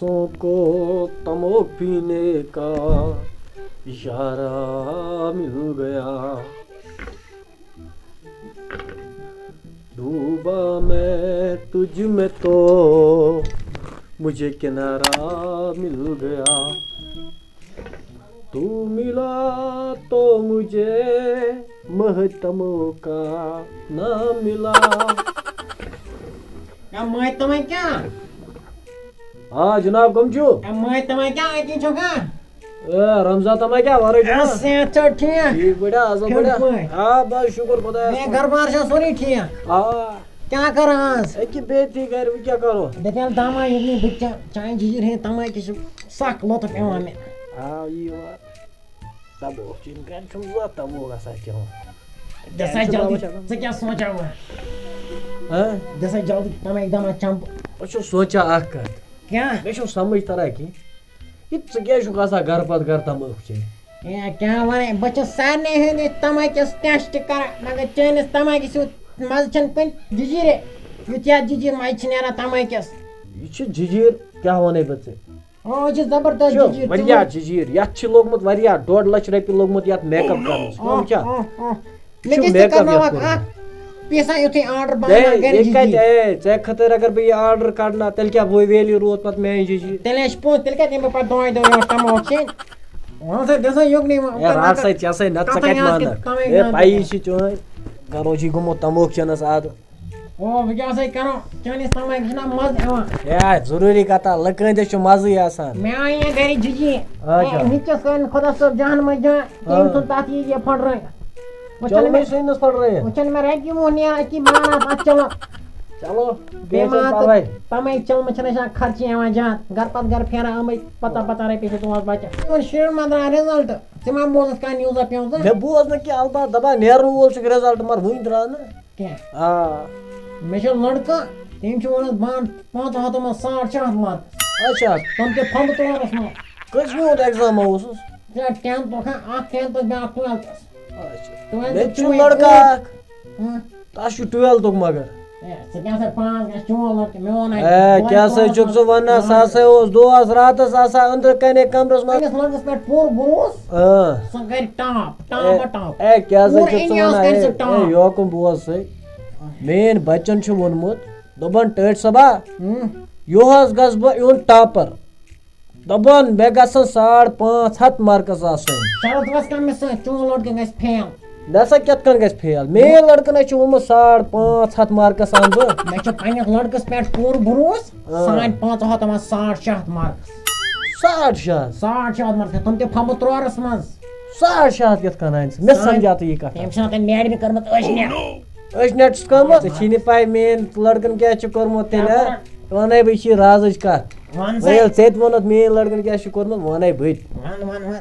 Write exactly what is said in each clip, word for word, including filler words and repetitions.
دوستوں کو تموک پینے کا اشارہ مل گیا۔ ڈوبا میں تجھ میں تو مجھے کنارہ مل گیا۔ تو ملا تو مجھے مہتموں کا نہ ملا۔ یا مٲنۍ تَمے کیٛاہ؟ آ جناب، کم چھو؟ یا مٲنۍ تَمے کیٛاہ؟ اَتی چھُکھا؟ اے، رمضان تَمے کیٛاہ؟ وَرٲے چھُو یا نا؟ صحت چھا ٹھیٖک؟ ٹھیٖک پٲٹھۍ ہا، اَصٕل ٹھیٖک پٲٹھۍ ہا؟ پٲٹھۍ۔ آ، بس شُکُر خۄدایَس بیٚیہِ کُن۔ گَرٕ بار چھا سورُے ٹھیٖک؟ آ، کیٛاہ کَران آز؟ أکہِ بے تھی گَرِ، وۄنۍ کیٛاہ کَرو؟ دَپیٛاو دَما ییٚلہِ نہٕ بہٕ چا-، چانہِ جِجِر ہیٚنۍ تَماے تہِ چھُ سَکھ لُطُف یِوان مےٚ۔ آ، یی یور۔ تَموکھ چیٚنۍ کَرِ چھُم زٕ ہَتھ تَموکھ آسان چیٚوان۔ دِسا چھُ جلدی، دَوا چَلان؟ ژٕ کیٛاہ سونٛچان وۄنۍ؟ ہاں؟ دِسا جلدی تَمے دَما چَمپہٕ۔ بہٕ چھُس سونٛچان اَکھ کَتھ۔ کیٛاہ؟ مےٚ چھُنہٕ سَمٕجھ تَران کینٛہہ۔ یہِ ژٕ کیٛازِ چھُکھ آسان گَرٕ پَتہٕ گَرٕ تَموکھ چیٚنۍ؟ ہے، کیٛاہ وَنَے، بہٕ چھُس سارنٕے ہٕنٛدِ تَمٲکِس test کَران، مگر چٲنِس تَمٲکِس ہیوٗ مَزٕ چھَنہٕ کُنہِ جِجیٖرِ، یُتھ یَتھ جِجیٖر مَزٕ چھِ نیران تَمٲکِس۔ یہِ چھِ جِجیٖر، کیٛاہ وَنَے بہٕ ژےٚ؟ آ، یہِ چھِ زَبردست چھُ جِجیٖر، ژٕ واریاہ وَن۔ جِجیٖر، یَتھ چھِ لوٚگمُت واریاہ، ڈۄڈ لَچھ رۄپیہِ لوٚگمُت یَتھ make up کَرنَس۔ کٲم چھا؟ آ، آ۔ یہِ مےٚ چھُ گژھِ تہِ make up یَتھ کَرناوَکھ کوٚرمُت۔ اَکھ پیٖسا یُتھُے order بہٕ ہے، اَنہٕ ہا گَرِ یہِ کَتہِ، جِجیٖر۔ ہے، ژےٚ خٲطرٕ اگر بہٕ یہِ order کَڑٕ نا، تیٚلہِ کیٛاہ بہٕ value روٗد پَتہٕ میٛانہِ جِجیٖر؟ تیٚلہِ آسہِ پونٛسہٕ، تیٚلہِ کَتہِ یِمہٕ بہٕ پَتہٕ دۄہَے دۄہَے یورٕ تَموکھ کھیٚنۍ؟ وَن سا، دِ سا یُکنُے وۄنۍ، ہے، کَر رَٹ سا سا، ژےٚ سا نَتہٕ ژٕ کَتھَے کَتہِ آز مانَکھ؟ کِتھ کَمٕے ہے، گَنٛڈ۔ پَیی چھِ چٲنۍ، گَرو چھِ گوٚمُت تَموکھ چٮ۪نَس عادت۔ او، بہٕ کیٛاہ سا کَرو؟ چٲنِس تَمٲکِس چھُنہ مَزٕ یِوان۔ ہے، ضروٗری کَتھا، لٔکہٕ ہٕنٛدِس چھُ مَزٕے آسان۔ مےٚ آیہِ یہِ گَرِ جِجی۔ اچھا۔ ہے، مےٚ کیٛاہ سٲنۍ خۄدا صٲب جہنمہٕ جان، تٔمۍ آ۔ ژھُن تَتھ یہِ یہِ پھٕٹرٲوِتھ۔ وۄنۍ چلو، چھَنہٕ مےٚ مےٚ، سُے نہٕ پھٕٹرٲوِتھ۔ وۄنۍ چھَنہٕ مےٚ رَٹہِ یِمو نیران أتی بہٕ اَنہٕ اَتھ اَتھ چلو۔ چلو، بیٚیہِ کینٛہہ ما چھُنہٕ تہٕ پَرواے۔ تَمَے چلمہٕ چھَنہٕ اَسہِ اَکھ خرچہٕ یِوان زیادٕ۔ گَرٕ پَتہٕ گَرٕ پھیران آمٕتۍ پَتہ پَتہ رۄپیہِ چھِ تُہٕنٛز بَچَن۔ یِمَن شُرٮ۪ن ما درٛاو result؟ ژےٚ ما بوزُتھ کانٛہہ newsا پیوٗنٛژا؟ مےٚ بوز نہٕ کینٛہہ، البتہ دَپان نیرَن وول چھُکھ result، مگر وٕنہِ درٛاو نہٕ۔ کینٛہہ۔ آ۔ مےٚ چھُ لٔڑکہٕ، تٔمۍ چھُ ووٚنمُت بہٕ اَنہٕ پانٛژَن ہَتَن منٛز ساڑ شےٚ ہَتھ marks۔ اچھا۔ تِم تہِ پھمبہٕ تورَس منٛز۔ کٔژمہِ ہُنٛد exam اوسُس؟ ژےٚ tenth اوکھا، اَکھ tenth بیٛاکھ twelfthس۔ اچھا۔ twelfth مےٚ تہِ چھُ چوٗنٕے لٔڑکہٕ کوٗر۔ اَکھ۔ ہاں۔ تَس چھُ twelfthُک مگر۔ ہے، ژٕ کیٛاہ سا پانٛژھ گژھ چون لٔڑکہٕ، میون ہے، ہے، کیٛاہ سا چھُکھ ژٕ وَنان؟ سُہ ہسا اوس دۄہَس راتَس آسان أنٛدرٕ کَنے کَمرَس منٛز۔ أمِس لٔڑکَس پٮ۪ٹھ پوٗرٕ بروسہٕ۔ آ۔ سُہ کَرِ top، top، A, top۔ A, کیٛاہ سا پوٗرٕ چھُکھ ژٕ Indiaہَس وَنان؟ کَرِ اے، سُہ اے، top۔ یوکُن بوز سا۔ میٛٲنۍ بَچَن چھُ ووٚنمُت، دوٚپُن، "ٹٲٹھۍ صٲبا، ہُم۔ یُہُس گژھٕ بہٕ یُن topper۔" دَپان، مےٚ گژھن ساڑ پانٛژھ ہَتھ marks آسٕنۍ۔ شرط وَس کَر مےٚ سۭتۍ، چون لٔڑکہٕ گژھِ fail۔ مےٚ سا کِتھ کٔنۍ گژھِ fail؟ میٛٲنۍ لٔڑکہٕ نَے چھِ ووٚنمُت ساڑ پانٛژھ ہَتھ marks اَنہٕ بہٕ۔ مےٚ چھُ پنٛنِس لٔڑکَس پٮ۪ٹھ پوٗرٕ بروسہٕ، آ۔ ساڑ پانٛژھ ہَتھ اَنان ساڑ شےٚ ہَتھ marks۔ ساڑ شےٚ ہَتھ؟ ساڑ شےٚ ہَتھ marks، تِم تہِ پھمبہٕ ترٛورَس منٛز۔ ساڑ شےٚ ہَتھ کِتھ کٔنۍ اَنہِ ژٕ؟ مےٚ ساڑ سَمجھا تہٕ یہِ کَتھ۔ تٔمۍ چھِ آسان تَمہِ میڈمہِ کٔرمٕژ أچھ نٮ۪ٹ۔ أچھ نٮ۪ٹ چھُس کٔرمٕژ، ژےٚ چھی نہٕ پَے میٛٲنۍ لٔڑکَن کیٛاہ چھِ کوٚرمُت تیٚلہِ، کیٛاہ ہا؟ کوٚرمُت؟ وَنَے بہٕ، یہِ چھِ رازٕچ کَتھ۔ وَن سا۔ وۄنۍ ییٚلہِ ژےٚ تہِ ووٚنُتھ میٛٲنۍ لٔڑکَن کیٛاہ چھِ کوٚرمُت، وَنَے بہٕ تہِ۔ وَن، وَن، وَن۔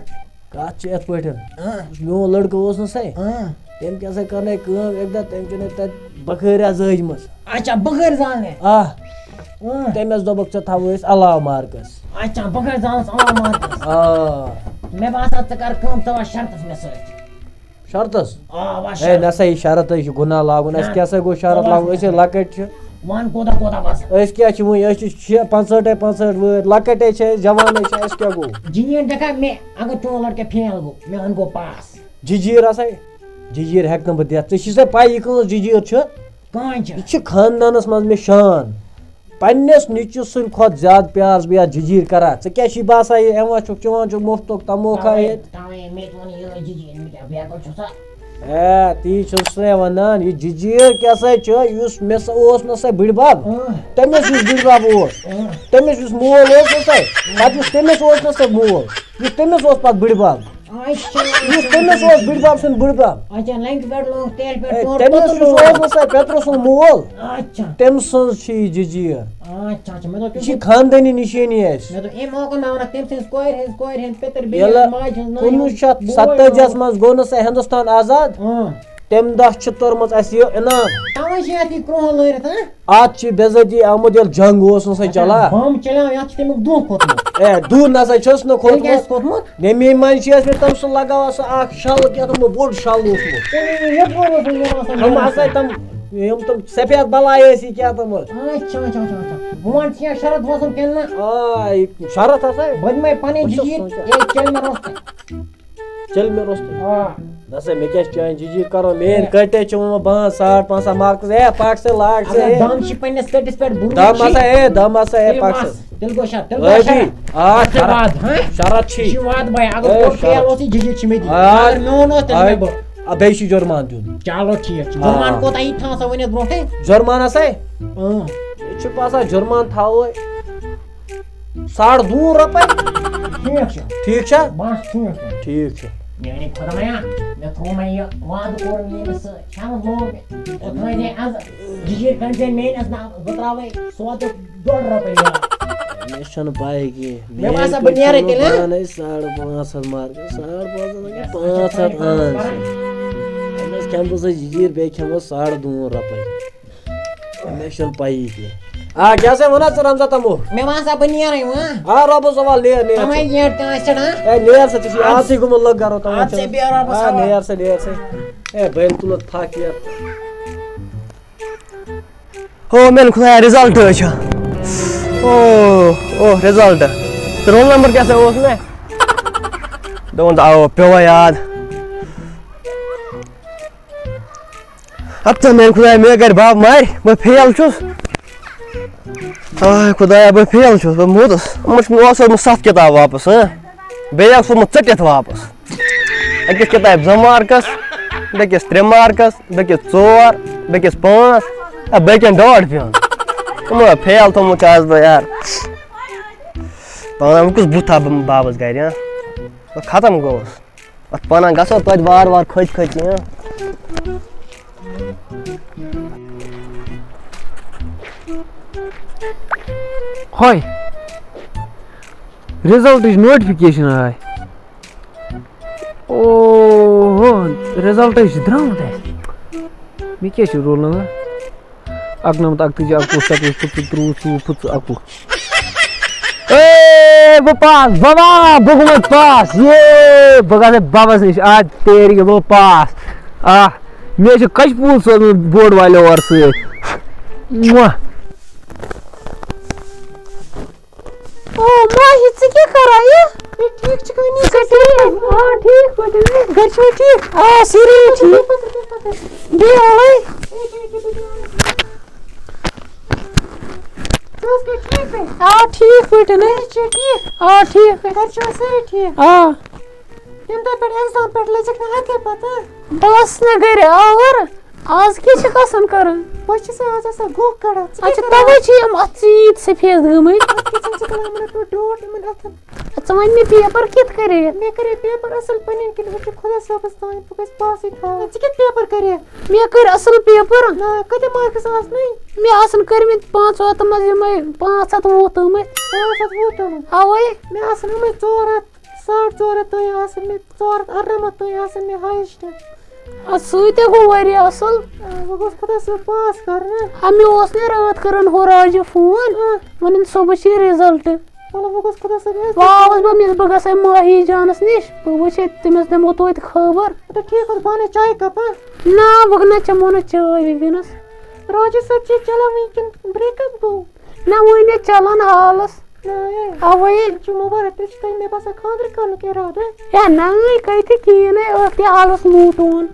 کَتھ چھِ یِتھ پٲٹھۍ، اۭں۔ یُس میون لٔڑکہٕ اوس نہ سا، اۭں۔ تٔمۍ کیٛاہ سا کٔر نَے کٲم، اَکہِ دۄہ تٔمۍ چھِ نَے تَتہِ بُخٲرۍ زٲجمٕژ۔ اچھا، بُخٲرۍ زالنہِ؟ آ۔ اۭں۔ تٔمِس دوٚپُکھ، "ژےٚ تھاوو أسۍ علاوٕ marks۔" اچھا، بُخٲرۍ زالَس علاوٕ marks۔ آ۔ مےٚ باسان، ژٕ کَر کٲم، ژٕ وَس شرطَس مےٚ سۭتۍ۔ شرطس؟ آ، وَ ہے، شرط۔ نہ سا، یہِ شرط ہے چھُ گُناہ لاگُن۔ اَسہِ نہ۔ کیٛاہ سا گوٚو شرط وَ لاگُن؟ أسۍ ہے لۄکٕٹۍ چھِ۔ وَن کوٗتاہ کوٗتاہ وَسان؟ أسۍ کیٛاہ چھِ وٕنہِ؟ أسۍ چھِ شےٚ، پانٛژہٲٹھے پانٛژہٲٹھ وٲتۍ۔ لۄکٕٹۍ ہے چھِ أسۍ، جوان ہے چھِ، اَسہِ کیٛاہ گوٚو؟ جِنین ڈَکھا مےٚ، اگر چون لٔڑکہٕ fail گوٚو، مےٚ اَن گوٚو pass۔ جِجیٖر ہسا، جِجیٖر ہٮ۪کہٕ نہٕ بہٕ دِتھ۔ ژےٚ چھِ سا پَے یہِ کٕہٕنٛز جِجیٖر چھِ؟ کٕہٕنٛز چھِ؟ یہِ چھِ خاندانَس منٛز مےٚ شان۔ پننِس نیٚچوِ سٕنٛدِ کھۄتہٕ زیادٕ پیار بہٕ یَتھ جِجیٖر کران۔ ژےٚ کیٛاہ چھُے باسان، یہِ یِوان چھُکھ، چٮ۪وان چھُکھ مُفتُک تَموکھا تَوَے، ییٚتہِ؟ تَوَے مےٚ تہِ ووٚن یہِ جِجیٖر، مےٚ کیٛاہ بیکل چھُ سا؟ ہے، تی چھُس سَے وَنان، یہِ جِجیٖر کیٛاہ سا چھُ، یُس مےٚ سا اوس نہ سا بٕڈِ بَب، اۭں۔ تٔمِس یُس بٕڈِ بَب اوس، اۭں۔ تٔمِس یُس مول اوس نہ سا، پَتہٕ یُس تٔمِس اوس نہ سا مول، یُس تٔمِس اوس پَتہٕ بٕڈِ بَب، اچھا۔ یُس تٔمِس اوس بٕڈِ بَب سُنٛد بٕڈِ بَب۔ اچھا، لنٛکہِ پٮ۪ٹھ لوٚگ تیٚلہِ پٮ۪ٹھ ہے، تورٕ تٔمِس پَتہٕ یُس لوگ۔ اوس نہ سا پیٚترٕ سُنٛد مول، اچھا۔ تٔمۍ سٕنٛز چھِ یہِ جِجیٖر۔ اچھا، اچھا، مےٚ دوٚپ، یہِ چھِ خاندٲنی نِشٲنی اَسہِ۔ مےٚ دوٚپ، أمۍ مۄکلناونَکھ تٔمۍ سٕنٛز کورِ ہٕنٛز، کورِ ہٕنٛز پِتٕر بیٚنہِ، ییٚلہِ ماجہِ ہٕنٛز نانہِ ہٕنٛز، کُنوُہ شیٚتھ ستٲجی یَس منٛز گوٚو نہٕ سا ہِندُستان آزاد، اۭں۔ تَمہِ دۄہ چھِ توٚرمُت اَسہِ یہِ انعام۔ تَوَے چھِ یَتھ یہِ کرٛوٚہَن لٲرِتھ، ہاں؟ اَتھ چھِ بے عزتی آمُت، ییٚلہِ جنگ اوس نہٕ سا اچھا، چلان۔ بم چلیو، یَتھ چھِ تَمیُک دُہ کھوٚتمُت۔ اے، دُہ نہ سا چھُس نہٕ تیٚلہِ کیٛاہ کھوٚتمُت۔ آسہِ کھوٚتمُت؟ ییٚمہِ منٛز چھِ اَسہِ تٔمۍ سُنٛد لگاوان سُہ اَکھ شَل، کیٛاہ تھوٚمُت، بوٚڑ شَل اوسمُت۔ تیٚلہِ یہِ یَپٲرۍ اوس نہٕ نیران سا تِم نیران ہسا سا۔ تِم یِم تِم سفید بلاے ٲسی کیٛاہ تِم ٲسۍ۔ اچھا، اچھا، اچھا، اچھا۔ بہٕ وَنہٕ ژےٚ شرط وَسُن کِنہٕ نہ؟ آ، یہِ شرط ہسا۔ بہٕ دِمَے پَنٕنۍ بہٕ چھُس جِجی، سونٛچان۔ اے، چٔلۍ مےٚ روٚستُے۔ چٔلۍ مےٚ روٚستُے۔ آ۔ نہ سا، مےٚ کیٛاہ چھِ چٲنۍ جِجی کَرُن؟ میٛٲنۍ ہے۔ کٔٹۍ چھِ وۄنۍ پانٛژھ، ساڑ پانٛژھ ہَتھ مارکٕس۔ اے، پَکھ سا، لاگ سا، اگر اے۔ دَم چھِ پنٛنِس کٔٹِس پٮ۪ٹھ بُرُن دَم چھِ۔ ہسا، اے، دَم ہسا، اے، تیٚلہِ پَکھ سا۔ مَس، تیٚلہِ گوٚو شرط، تیٚلہِ گوٚو اے، شرط۔ جی۔ آ، اَتھ چھِ شرط۔ وعد، ہاں؟ شرط چھِ۔ یہِ چھِ وعد بھائی، اگر اے، گوٚو شرط۔ فیل اوس یہِ جِجی چھِ مےٚ دِنۍ۔ آ۔ اگر میون اوس، تیٚلہِ آ۔ مےٚ بہٕ۔ آ، بیٚیہِ چھُ جُرمان دیُن۔ چلو ٹھیٖک چھُ۔ آ۔ جُرمان کوٗتاہ یی تھاو سا ؤنِتھ برونٛٹھٕے؟ جُرمان ہسا؟ اۭں۔ یہِ چھُ باسان جُرمان تھاوو۔ ساڑ دوٗن رۄپے۔ ٹھیٖک چھُ۔ ٹھیٖک چھا؟ بس ٹھیٖک چھُ۔ ٹھیٖک چھُ۔ میٛانہِ خۄدایا، مےٚ تھوٚو مےٚ یہِ وعدٕ کوٚر میٛٲنِس سۭتۍ۔ کیٛاہ ووٚن مےٚ؟ اوٚتام گٔے از جِگِر گنٛڈ میٛٲنِس ناو، بہٕ ترٛاوَے سودٕ ڈۄڈ رۄپے یورٕ۔ مےٚ چھَنہٕ پَے کینٛہہ۔ مےٚ باسان، بہٕ نیرَے تیٚلہِ، ہہ؟ پانَے ساڑ پانٛژھ ہَتھ مارکس، ساڑ پانٛژھ ہَتھ نہٕ کینٛہہ، پانٛژھ ہَتھ اَنان چھِ۔ أمِس کھٮ۪مہٕ بہٕ سۄ جِگِر، بیٚیہِ کھٮ۪مہٕ بہٕ ساڑ دوٗن رۄپے۔ مےٚ چھَنہٕ پَیی کینٛہہ۔ آ، کیٛاہ سا وَنان ژٕ رمزا تمو؟ مےٚ وَن سا، بہٕ نیرَے وۄنۍ۔ آ، رۄبَس حوال، نیر، نیر تَمَے ژٕ۔ گیٹ کانٛسہِ چھَڑ، ہا؟ اے، نیر سا، ژےٚ چھُے عادتھٕے گوٚمُت لٔکھ گَرو تام۔ اَدٕ ژےٚ بیٚہہ رۄبَس آ، حوال۔ نیر سا، نیر سا۔ اے، بٔلۍ تُلُتھ تھَکھ یَتھ۔ ہو، میٛانہِ خۄدایا، رِزَلٹ حظ چھُ۔ او، او، رِزَلٹ۔ تہٕ رول نمبر کیٛاہ سا اوس مےٚ؟ دوٚپُن تہٕ آو، پیوٚوا یاد۔ اَدٕ تہٕ میٛانہِ خۄدایا، مےٚ گَرِ بَب مَرِ، بہٕ فیل چھُس۔ آے خۄدایا، بہٕ فیل چھُس، بہٕ موٗدُس۔ یِمَن چھُ مےٚ اوس اوسمُت سَتھ کِتاب واپَس، ہہ؟ بیٚیہِ اوس اوسمُت ژٔٹِتھ واپَس۔ أکِس کِتابہِ زٕ مارکَس، بیٚکِس ترٛےٚ مارکَس، بیٚکِس ژور، بیٚکِس پانٛژھ، اَ، بیٚکٮ۪ن ڈاٹ پیوٚن۔ یِمو فیل تھوٚمُت چھُ آز بہٕ یار۔ پانہٕ وۄنۍ کُس بُتھ ہا بہٕ بابَس گَرِ، ہہ؟ بہٕ ختم گوٚوُس۔ اَتھ پَنان گژھو توتہِ وارٕ وارٕ کھٔتۍ کھٔتۍ، ہہ؟ ہاے، رِزَلٹٕچ نوٹفِکیشن آے۔ اوہو، رِزَلٹ حظ چھُ درٛامُت اَسہِ۔ مےٚ کیٛاہ چھُ رول نمبر؟ اَکنَمَتھ، اَکتٲجی، اَکوُہ، شَتوُہ، پٕنٛژٕہ، ترٛۆوُہ، ژوٚوُہ، پٕنٛژٕہ، اَکوُہ۔ اے، بہٕ پاس، بابا، بہٕ گوٚمُت پاس۔ یے، بہٕ گژھٕ بَبَس نِش۔ آ، تیرِ گٔے بہٕ پاس۔ آ، مےٚ چھُ کَچہِ پوٗل سوزمُت بوڈ والٮ۪و اورٕ سۭتۍ۔ مۄہ۔ او ماہی، ژٕ کیٛاہ کران یہِ؟ ہے، ٹھیٖک چھُکھا؟ ژٕ کَتہِ چھَکھ؟ آ، ٹھیٖک پٲٹھۍ۔ گَرِ چھِوا ٹھیٖک؟ آ، سٲری ٹھیٖک۔ بیٚیہِ اَوَے۔ ژٕ ٲسکھا ٹھیٖک پٲٹھۍ؟ آ، ٹھیٖک پٲٹھۍ۔ گَرِ چھِوا ٹھیٖک؟ آ، ٹھیٖک۔ گَرِ چھِوا سٲری ٹھیٖک؟ آ۔ تَمہِ دۄہ پٮ۪ٹھ، اٮ۪کزام پٮ۪ٹھ لٔجِکھ نہٕ اَتھے پَتہٕ؟ بہٕ ٲسٕس نہ گَرِ آوُر۔ آز کیٛاہ چھِکھ آسان کَران؟ بہٕ چھَس آز آسان گُہہ کَڑان۔ ژٕ اچھا، کیٛاہ کَران؟ تَوَے چھِ یِم اَتھ ژیٖتۍ سفید گٔمٕتۍ۔ اَتھ کیٛاہ چھَنہٕ ژٕ کَڑان؟ یِمَن ہَتھ پٮ۪ٹھ ڈوٹھ، یِمَن اَتھَن۔ ژٕ وَن مےٚ، پیپَر کِتھ کٔرۍ؟ مےٚ کَرے پیپَر اَصٕل پَنٕنۍ کِنۍ، وۄنۍ چھُ خۄدا صٲبَس تام، بہٕ گژھٕ پاسٕے تھاوُن۔ ژٕ کِتھ پیپَر کَرے؟ مےٚ کٔرۍ اَصٕل پیپَر۔ نہ، کۭتیٛاہ مارکٕس آسنَے؟ مےٚ آسَن کٔرۍمٕتۍ پانٛژھ ہَتھ منٛز یِمَے پانٛژھ ہَتھ وُہ تامَتھ۔ پانٛژھ ہَتھ وُہ تامَتھ؟ اَوَے۔ مےٚ آسَن یِمَے ژور ہَتھ، ساڑ ژور ہَتھ تام آسَن مےٚ، ژور ہَتھ اَرنَمَتھ تام آسَن مےٚ ہایَسٹ۔ اَدٕ سُے تہِ گوٚو واریاہ اَصٕل۔ آ، وۄنۍ گوٚژھ خۄدا صٲب پاس کَرُن۔ آ، مےٚ اوس نہ راتھ کَران ہُہ راجہِ فون، آ۔ وَنان صُبحَس چھِ رِزَلٹ۔ وَلہٕ وۄنۍ گوٚژھ خۄدا صٲب یَتھ وۄنۍ آوُس بہٕ، مےٚ دوٚپ بہٕ گژھٕ ہا ماہی جانَس نِش، بہٕ وٕچھِ ہے تٔمِس دِمو توتہِ خبر۔ اَدٕ ٹھیٖک حظ، بہٕ اَنَے چایہِ کَپ، ہا؟ نہ، بہٕ نہ چَمو نہٕ چاے وٕنکیٚنَس۔ راجہِ صٲب چھِ چَلان وٕنکیٚن breakup گوٚو؟ نہ، وٕنہِ چَلان حالَس۔ نہ، اے۔ اَوَے۔ یہِ چھُ مُبارک، تیٚلہِ چھُ تۄہہِ مےٚ باسان خانٛدرٕ کَرنُک اِرادٕ۔ ہے نہ، کَتہِ کِہیٖنۍ، ہے، ٲتھۍ تہِ حالَس موٗٹوٗن۔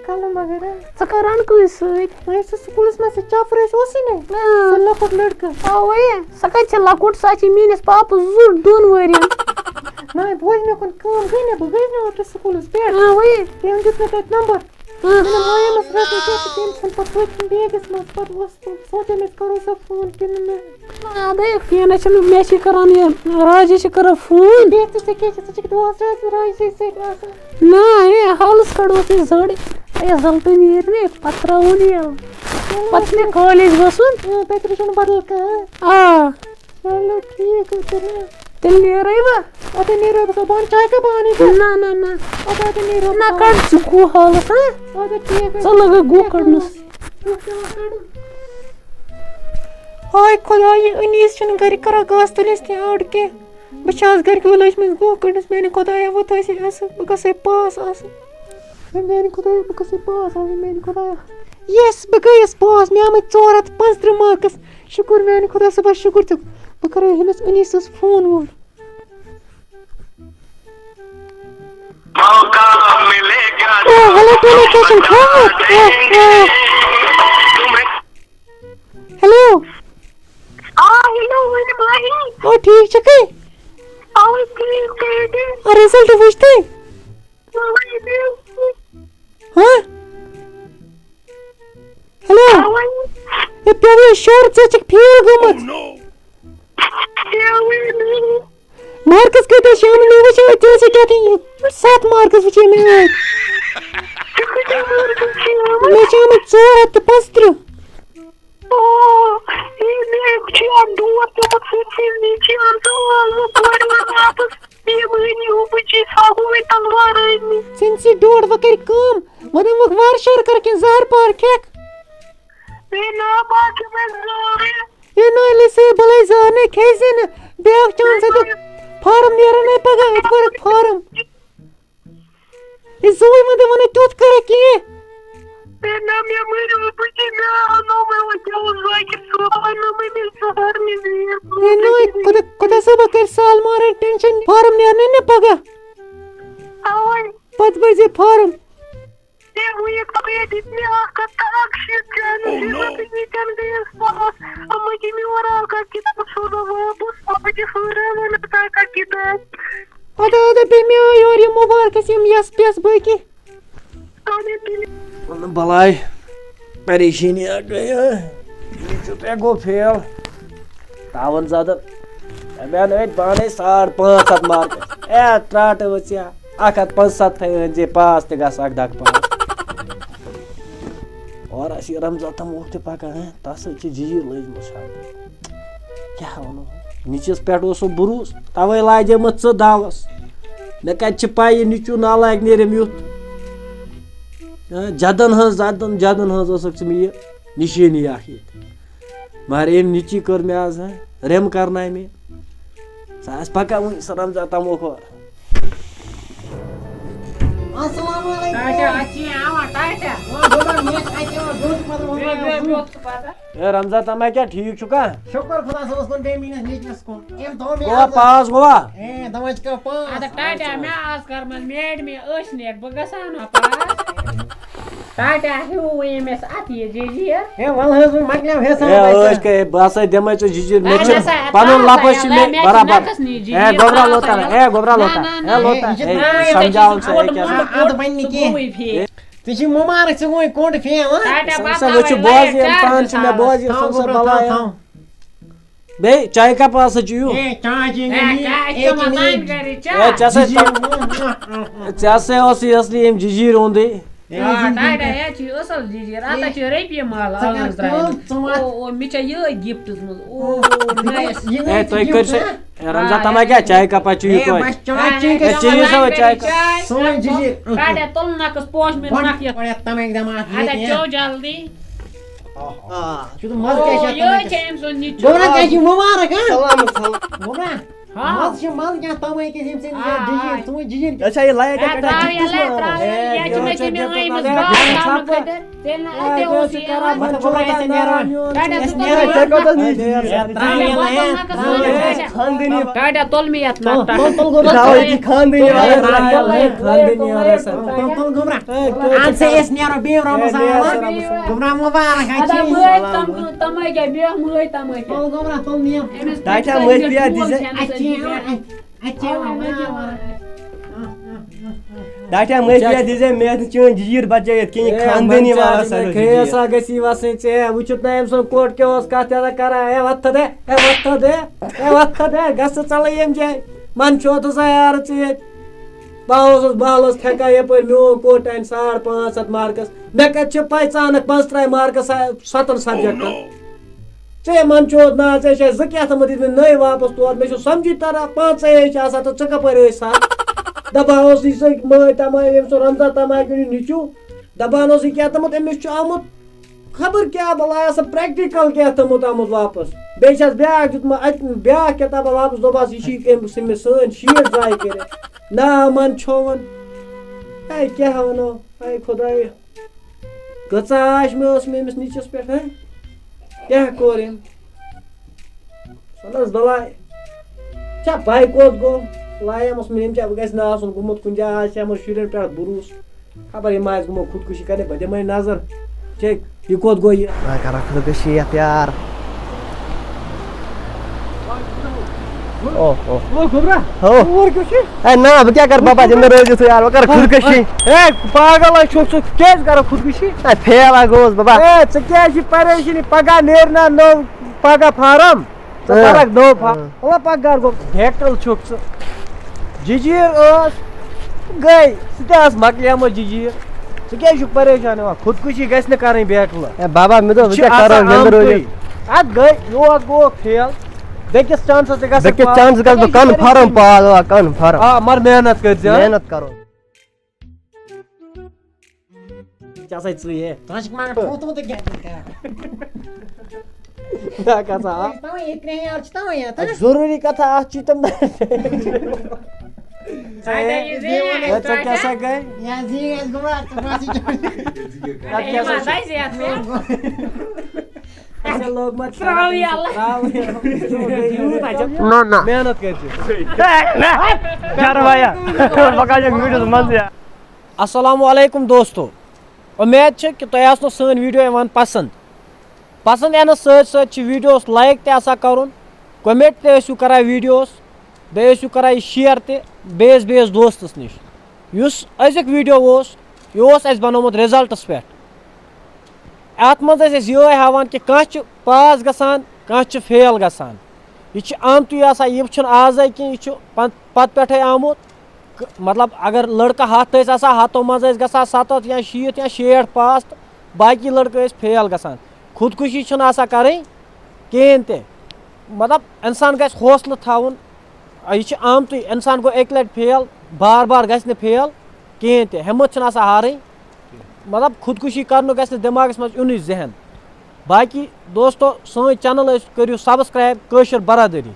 کَلہٕ مگر، ہہ؟ ژٕ کَر رَن کٲنٛسہِ سۭتۍ؟ وۄنۍ یُس سُہ سکوٗلَس منٛز سُہ چَپرٕ اَسہِ اوسُے نہ، اۭں۔ سُہ لۄکُٹ لٔڑکہٕ۔ اَوَے، سۄ کَتہِ چھِ لۄکُٹ، سۄ چھِ میٛٲنِس پاپَس زُٹھ دۄن ؤرِیَن۔ نہ، بوز مےٚ کُن کٲم گٔے نہ، بہٕ گٔیَس نہ اوترٕ سکوٗلَس پٮ۪ٹھ۔ اَوَے۔ تٔمۍ دیُت مےٚ تَتہِ نمبر۔ اۭں۔ مےٚ دوٚپ، وۄنۍ ییٚمِس رَٹو کیٛاہ تہٕ تٔمۍ ژھُن پَتہٕ پٔتۍ کِنۍ بیگَس منٛز، پَتہٕ اوس سُہ، سونٛچے مےٚ أسۍ کَرو سا فون کِنہٕ نہ۔ اَدٕ کینٛہہ نہ چھُنہٕ، مےٚ چھِ کَران یہِ، راجی چھِ کَران فون۔ بیٚیہِ تہِ ژےٚ کیٛاہ چھِ، ژٕ چھَکھ دۄہَس راتَس راجی سۭتۍ آسان۔ نہ، ہے، حالَس کَڑوس یہِ زٔڑ۔ ہے، زَلٹہٕ نیرِ نہ، پَتہٕ ترٛاوو نہٕ یَلہٕ۔ پَتہٕ چھُ مےٚ کالج گژھُن۔ اۭں، تَتہِ روزِ نہٕ بدل کانٛہہ۔ آ۔ چلو، ٹھیٖک حظ چھُ، نہ۔ تیٚلہِ نیرَے بہٕ۔ اَدٕ نیرو بہٕ، بہٕ اَنہٕ چایہِ کَپ اَنٕے بہٕ۔ نہ، نہ، نہ۔ اَدٕ، اَدٕ نیرو نہ، بہٕ۔ کَڑ ژٕ گُہہ حالَس، ہا؟ اَدٕ ٹھیٖک حظ ژٕ چھُ۔ لَگَے گُہہ کَڑنَس۔ ہاے خۄداے، یہِ أنیٖس چھُنہٕ گَرِ کَران گاسہٕ تُلِس تہِ اَڈ کینٛہہ۔ بہٕ چھَس گَرِکیو لٔجمٕژ گُہہ کٔڑنَس، میٛانہِ خۄدایا، وۄنۍ تھٲیزِ اَصٕل، بہٕ گژھٕ ہے پاس آسٕنۍ۔ ہے میٛانہِ خۄدایا، بہٕ گژھٕ ہے پاس آسٕنۍ، میٛانہِ خۄدایا۔ یس، بہٕ گٔیَس پاس، مےٚ آمٕتۍ ژور ہَتھ پانٛژترٕٛہ مارکس۔ شُکُر میانہِ خۄدا صٲبس، شُکُر ژےٚ۔ بہٕ کرٕ ہُمِس انیسس فون وون۔ او، ہیلو، ٹولی، کیٛاہ چھُم کھیوٚمُت؟ او، او۔ ہیلو۔ آ، ہیلو، ؤنِو ماہی۔ او، ٹھیٖک چھُکھٕے؟ اَوَے ٹھیٖک، تُہۍ ؤنِو۔ او، رِزلٹ وٕچھتھٕے؟ اَوَے ٹھیٖک۔ ہاں؟ ہیلو۔ اَوَے۔ ہے، پیوٚو یہِ شور، ژٕ چھَکھ فیل گٔمٕژ۔ اَوَے نہٕ۔ مارکس کۭتیٛاہ چھِ آمٕتۍ؟ مےٚ وٕچھے ژےٚ ٲسۍ کیٛاہ تام ستھ مارکس وٕچھے مےٚ ٲدۍ۔ ژےٚ کۭتیٛاہ مارکس چھِ آمٕتۍ؟ مےٚ چھِ آمٕتۍ ژور ہَتھ تہٕ پانٛژترٕٛہ۔ او، ہے، مےٚ چھِ اَتھ دود پیوٚمُت سٲرسٕے، مےٚ چھِ اَتھ دود، وۄنۍ کورِ وۄنۍ واپس، یہِ مٲنِو، بہٕ چھِ سۄ گوٚو وۄنۍ تَلوار أنۍ مٕتۍ۔ ژےٚ نہٕ سی ڈوڈ، وۄنۍ کَرِ کٲم، وۄنۍ دِمہٕ وۄنۍ وارٕ شارٕ کَرَکھ کینٛہہ زہر پار کھٮ۪کھ۔ ہے نا، بہٕ ہا کھٮ۪مہٕ زہرٕے۔ ہے نا، ییٚلہِ ژےٚ بَلاے زہر نے کھیٚیہِ زِ نہٕ، بیٛاکھ چانس ہے دیُت، فارم نیرَن ہے پَگاہ، أتھۍ کوٚرُکھ فارم۔ ہے زوٗے مہٕ دِ وَنان تیُتھ کَرَکھ کینٛہہ۔ ہے نا، مےٚ مٔرِو بہٕ کہِ مےٚ اَنو مےٚ وۄنۍ کیٛاہ اوس ذاکِر صٲب، اَنو مےٚ مےٚ زہر مےٚ زیٖر۔ ہے نا، خۄدا، خۄدا صٲبَس کَرِ سال مارَن ٹٮ۪نشَن، فارم نیرنَے نہٕ پَگاہ۔ اَوَے۔ پَتہٕ بٔرۍ زِ فارم۔ ہے، وۄنۍ یہِ کَپٲرۍ دِتۍ مےٚ اَکھ ہَتھ تہٕ اَکہٕ شیٖتھ چانس، ییٚتٮ۪ن گٔیَس پاس۔ اَما دِ مےٚ اورٕ اَکھ اَکھ کِتاب سوزو واپس، اَما دِ ہُرا وَنہٕ اَکھ اَکھ کِتاب۔ اَدٕ، اَدٕ، بیٚیہِ مےٚ آے یورٕ یہِ مُبارکَس یِم یَس پٮ۪س باقٕے۔ اَدٕ تیٚلہِ۔ بَلاے پریشٲنی اَکھ گٔے، ہا؟ یہِ چھُ تۄہہِ گوٚو فیل۔ تاوَن زدن۔ مےٚ اَنہٕ أتۍ پانَے ساڑ پانٛژھ ہَتھ مارکس۔ اے، ٹراٹہٕ ؤژھیا۔ اَکھ ہَتھ پانٛژھ سَتتھَے أنۍ زِ پاس تہِ گژھ اَکھ دَکہٕ پاس۔ اورٕ آسہِ یہِ رمضان تَموکھ تہِ پَکان، ہہ؟ تَس سۭتۍ چھِ جیٖر لٔجمٕژ ہا۔ کیٛاہ وَنو؟ نِچِس پٮ۪ٹھ اوس سُہ بروس، تَوَے لاجے مےٚ ژٕ دَوَس۔ مےٚ کَتہِ چھِ پَے یہِ نِچوٗ نالایق نیرِ أمۍ یُتھ؟ ہہ؟ جدن ہٕنٛز، زدن، جدن ہٕنٛز ٲسٕکھ ژٕ مےٚ یہِ نِشٲنی اَکھ ییٚتہِ۔ مگر أمۍ نِچی کٔر مےٚ آز، ہہ، رِم کرنایہِ مےٚ۔ سۄ آسہِ پکان وُنہِ، سۄ رمضان تموکھ وار۔ السلام علیکم۔ ٹاٹا، اَتھ چھِ یہِ یِوان، ٹاٹا۔ وۄنۍ گوٚبرا، مےٚ چھِ اَتہِ یِوان بیوٚٹھ پتہٕ، وۄنۍ بیٚیہِ، بیٚیہِ بیوٚٹھ پتہٕ۔ اے رمضان تما کیٛاہ ٹھیٖک چھُکھا؟ شُکر خۄدا صٲبَس کُن، بیٚیہِ میٛٲنِس نیٚچوِس کُن۔ أمۍ تھوٚو مےٚ گوٚوا آز۔ پاس گوٚوا؟ اے، دَپان چھِ کیٛاہ پاس؟ اَدٕ ٹاٹا، مےٚ آز کر منٛز میڈمہِ ٲسۍ نٮ۪ٹ، بہٕ گژھٕ ہا نا پاس۔ ٹاٹا ہیوٗ ییٚمِس اَتھ یہِ جٔجیٖر۔ ہے، وَلہٕ حظ، وۄنۍ مۄکلیو حِساب ہے، اَسہِ۔ ٲش کَے، بہٕ ہسا دِمَے ژےٚ جِجِر، مےٚ اَہَن چھِ ہسا، پَنُن اَہَن لفظ ہسا، چھِ مےٚ مےٚ چھِ برابر۔ نَقٕص نِش جِجِر، ہے، گوٚبرا اَہَن لوتا، ہسا۔ ہے، گوٚبرا نہ، لوتا، نہ، ہے، نہ، لوتا، یہِ چھِ ہے، نہ، یہِ سَمجھاوُن چھِ ژٕ، ہے، کیٛاہ چھُ؟ کوٚڑمُت، آ، اَدٕ وۄنۍ نہٕ کینٛہہ۔ گوٚوُے فیل۔ ژےٚ چھِ مُبارک، ژٕ گوٚوُے کوٚٹ فیل، ہا؟ ٹاٹا سُہ ہسا بتاوَے وٕچھِ بوزِ، واریاہ یِم چارجِز تان چھِ مےٚ آسان۔ بوزِ، یِم تھاو سُہ ہسا گوٚبرا، تھاو، بَلایا۔ تھاو۔ بیٚیہِ چایہِ کپ ہسا چیٚیِو۔ ہے، چاے چیٚنۍ ہے، نہٕ مےٚ، کیٛاہ، أسۍ ییٚتہِ کھٮ۪مو نہٕ۔ تام گرِ چاے؟ ہے، ژےٚ سۭتۍ جی، کم-، ژےٚ سۭتۍ اوس یہِ اصلی ییٚمۍ جِجیٖر اوٚندُے۔ ہے، آ، جی، ٹاٹا، جی۔ ہے، چھِ اصل جِجیٖر۔ اَتھ ہے، چھِ رۄپیہِ مال ژٕ کر آز کٲم، درٛامٕژ۔ ژٕ وَن۔ او، او، مےٚ چھےٚ یِہوٚے gift دِژمٕژ۔ او، او، nice۔ یہِ ہے، نہٕ تُہۍ کٔرۍ gift، سا، ہا؟ ہے، رمضان آ، تما ہے۔ کیٛاہ چایہِ کپا چیٚیِو ہے، تُہۍ؟ بس چاے چیٚنۍ ہے، گژھِ چیٚیِو سا وۄنۍ چاے کپ۔ سون جِجیٖر۔ ٹاٹا، تُل نَکھَس پوش مےٚ وَن، نَکھ یَتھ۔ وَن یَتھ تام اَکہِ دۄہ ما اَتھ اَدٕ ییٚتہِ، چیٚو جلدی۔ آ۔ چھُ تہٕ مَزٕ کیٛاہ چھُ او، اَتھ یہِ تَمہِ چھِ أمۍ سُنٛد نیٚچوٗ۔ گوٚبرا، ژےٚ چھِ مُبارک، ہا؟ سلام، سلام۔ گوٚبرا، ہا؟ مَزٕ چھُ مَزٕ کیٛاہ تَمے کہِ ییٚمہِ سۭتۍ آ، یہِ آ۔ جِجیٖر، ژٕ وٕچھ جِجیٖر۔ اچھا، یہِ لایٹ ہے، کَتہِ ترٛاو چھِ؟ یَلَے، ترٛاو یَلَے، یہِ چھِ مےٚ چھِ مےٚ مےٚ أمِس أمِس گاش تھاونہٕ خٲطرٕ۔ تیٚلہِ نہٕ اَتہِ اوس یہِ کران۔ مطلب، گوٚبرا، ژےٚ نیران۔ ٹاٹا، ژٕ تُل ژےٚ کوٚت حظ نیٖرِتھ؟ ہے، ترٛاو یَلَے، ہے۔ خاندٲنی۔ ٹاٹا، تُل مےٚ یَتھ نَکھ ٹَکھ۔ تُل، تُل، گوٚبرا۔ ترٛاو ییٚتی خاندٲنی۔ تُل، تُل، تُل، گوٚبرا۔ تُل، تُل، گوٚبرا۔ اَدٕ سا أسۍ نیرو بیٚیہِ رمضان۔ ہے، نیرو۔ گوٚبرا مُبارک، اَدٕ اَتہِ چھِ مٲج تَم-، تَمے کیٛاہ، بیٚہہ مٲج تَمے کیٛاہ۔ تُل، گوٚبرا، تُل نیر۔ أمِس ٹاٹا، مٲج پیٛا دِژے۔ اَتہِ چھِ یِوان، اَتہِ، اَتہِ چھِ یِوان، نار۔ ٹاٹا، مٲج پیٛا دِژے، مےٚ ٲس نہٕ چٲنۍ جیٖر بچٲیِتھ کِہیٖنۍ، ہے، خاندٲنی مَن والا ژٕ سا مےٚ اوس کھیٚیَس جیٖر۔ سا گژھی وَسٕنۍ ژےٚ، وٕچھُتھ نہ أمۍ سُنٛد کوٚٹ کیٛاہ اوس کَتھ تہِ کران، ہے، وَتھ تھٲو دے، ہے، وَتھ تھٲو دے، ہے، وَتھ تھٲو دے، گژھ ژٕ ژَلٕے ییٚمہِ جایہِ، مَن چھوتھٕ سا یارٕ ژٕ ییٚتہِ۔ بہٕ اوسُس، بہٕ اوسُس تھٮ۪کان یَپٲرۍ، میون کوٚٹ اَنہِ ساڑ پانٛژھ ہَتھ مارکَس۔ مےٚ کَتہِ چھِ پَے ژٕ اَنَکھ پانٛژھ ترٛامہِ مارکَس سا-، سَتَن سَبجَکٹَن؟ ژےٚ مَن چھُ اوت نا، ژےٚ چھِ اَسہِ زٕ کیٛاہ تھٲمٕتۍ دِتمٕتۍ نٔے واپَس تور۔ مےٚ چھُ سَمجھی تَران، پانٛژَے ٲسۍ آسان تہٕ ژٕ کَپٲرۍ ٲسۍ سَتھ؟ دَپان اوس یہِ سۭتۍ مٲے تَماے، ییٚمۍ سُہ رَمضان تَماے کُنہِ نیٚچوٗ۔ دَپان اوس یہِ کیٛاہ تھٲمُت، أمِس چھُ آمُت خبر کیٛاہ بَلایا سا practical کیٛاہ تھوٚمُت آمُت واپس۔ بیٚیہِ چھَس بیٛاکھ دیُتمُت اَتہِ بیٛاکھ کِتابہ واپس، دوٚپہَس، یہِ چھِ أمۍ ژھٕنمٕژ سٲنۍ شیٖٹ ضایع کٔرِتھ۔ نا من چھوٚوُن۔ ہے، کیٛاہ وَنو؟ ہے خۄدایا۔ کۭژاہ آش مےٚ ٲس مےٚ أمِس نیٚچوِس پٮ۪ٹھ، ہہ؟ کیٛاہ کوٚر أمۍ؟ سۄ نہ حظ بلاے۔ ژےٚ پَے کوٚت گوٚو؟ لایمَس مےٚ أمۍ ژےٚ، بہٕ گژھِ نہٕ آسُن گوٚمُت کُنہِ جایہِ، آز چھِ یِمَن شُرٮ۪ن پٮ۪ٹھ بروسہٕ۔ خبر یِم آسہِ گوٚمُت خودکُشی کَرنہِ، بہٕ دِمَے نظر۔ چیک، یہِ کوٚت گوٚو یہِ؟ نہ کَران خودکُشی یَتھ یار۔ اوہ، اوہ۔ او گوٚبرا، ہو۔ اور کیٛاہ چھُ؟ اے نہ، بہٕ کیٛاہ کَرٕ بابا، تِم نہٕ روزِ یِتھُے یار، بہٕ کَرٕ خودکُشی۔ اے پاگل ہا چھُکھ ژٕ، کیٛازِ کَرٕ خودکُشی؟ اے فیل ہا گوٚوُس بابا۔ اے ژٕ کیٛازِ چھِ پریشٲنی، پگاہ نیرِ نہ نوٚو، پگاہ فارم۔ ژٕ اۭں۔ پَرَکھ نوٚو فا-، اۭں۔ وَلہٕ پَکھ گَرٕ گوٚو۔ بیکٕل چھُکھ ژٕ۔ جِجیٖر ٲس، گٔے۔ سُہ تہِ آس مۄکلیمٕژ جِجیٖر۔ ژٕ کیٛازِ چھُکھ پریشان یِوان؟ خودکُشی گژھِ نہٕ کَرٕنۍ بیکلہٕ۔ اے بابا، مےٚ دوٚپ، یہِ بہٕ چھِ کیٛاہ کَرو، آسان نِندٕر آمتُے۔ ؤلِتھ۔ اَدٕ گٔے، یوت گوٚو فیل۔ بیٚکِس چانسَس تہِ گژھِ بیٚکِس پاس۔ چانسَس گژھِ بہٕ ژٕ کیٛازِ چھُکھ کنفٲرٕم پریشان؟ پاس، آ، کنفٲرم۔ آ، مگر محنت کٔرۍزِ، ہا؟ محنت کَرو۔ ژےٚ آسَے ژٕے ہے۔ ژٕ چھُکھ مگر فوتومُت تہٕ کیٛاہ چھُکھ کران؟ نہ، کَسا؟ ژٕ چھُکھ تھاوان ییٚتہِ ترٛےٚ یار چھِ تھاوان یَتھ، ہہ؟ ضروٗری کَتھا اَتھ چھُے تِم۔ ژےٚ ہے، یہِ زیٖنۍ ہے، ژےٚ کیٛاہ سا گٔے؟ یا زیٖنۍ آسہِ گوٚمُت، اَتھ ژٕ پھَسی چوٹی۔ اَتھ کیٛاہ سا چھُ؟ اَسہِ لوگ مت ترٛاو یہِ اللہ۔ ترٛاو یہِ۔ یوٗت اَتہِ۔ نہ، نہ۔ محنت کٔرۍ زِ۔ جارٕ وایا۔ پَکان چھِ ویٖڈیوَس منٛز یا۔ السلام علیکم دوستو، اُمید چھِ کہِ تۄہہِ آسنو سٲنۍ ویٖڈیو یِوان پَسنٛد۔ پَسنٛد یِنَس سۭتۍ سۭتۍ چھِ ویٖڈیوَس لایِک تہِ آسان کَرُن، کوٚمٮ۪نٛٹ تہِ ٲسِو کَران ویٖڈیوَس، بیٚیہِ ٲسِو کَران یہِ شِیَر تہِ بیٚیِس بیٚیِس دوستَس نِش۔ یُس أزیُک ویٖڈیو اوس، یہِ اوس اَسہِ بَنومُت رِزَلٹَس پٮ۪ٹھ۔ اَتھ منٛز ٲسۍ أسۍ یِہوٚے ہاوان کہِ کانٛہہ چھُ پاس گژھان، کانٛہہ چھُ فیل گژھان۔ یہِ چھُ آمتُے آسان، یہِ چھُنہٕ آزَے کینٛہہ، یہِ چھُ پَن-، پَتہٕ پٮ۪ٹھَے آمُت۔ ک-، مطلب، اگر لٔڑکہٕ ہَتھ ٲسۍ آسان، ہَتو منٛز ٲسۍ گژھان سَتَتھ یا شیٖتھ یا شیٹھ پاس، تہٕ باقی لٔڑکہٕ ٲسۍ فیل گژھان۔ خودکُشی چھِنہٕ آسان کَرٕنۍ کِہیٖنۍ تہِ۔ مطلب، اِنسان گژھِ حوصلہٕ تھاوُن۔ یہِ چھُ آمتُے، اِنسان گوٚو اَکہِ لَٹہِ فیل، بار بار گژھِ نہٕ فیل کِہیٖنۍ تہِ۔ ہِمَت چھِنہٕ آسان ہارٕنۍ۔ مطلب، خودکُشی کَرنُک گژھِ نہٕ دٮ۪ماغَس منٛز یُنُے ذہن۔ باقی دوستو، سٲنۍ چینل ٲسۍ، کٔرِو سبسکرائب کٲشِر برادٔری۔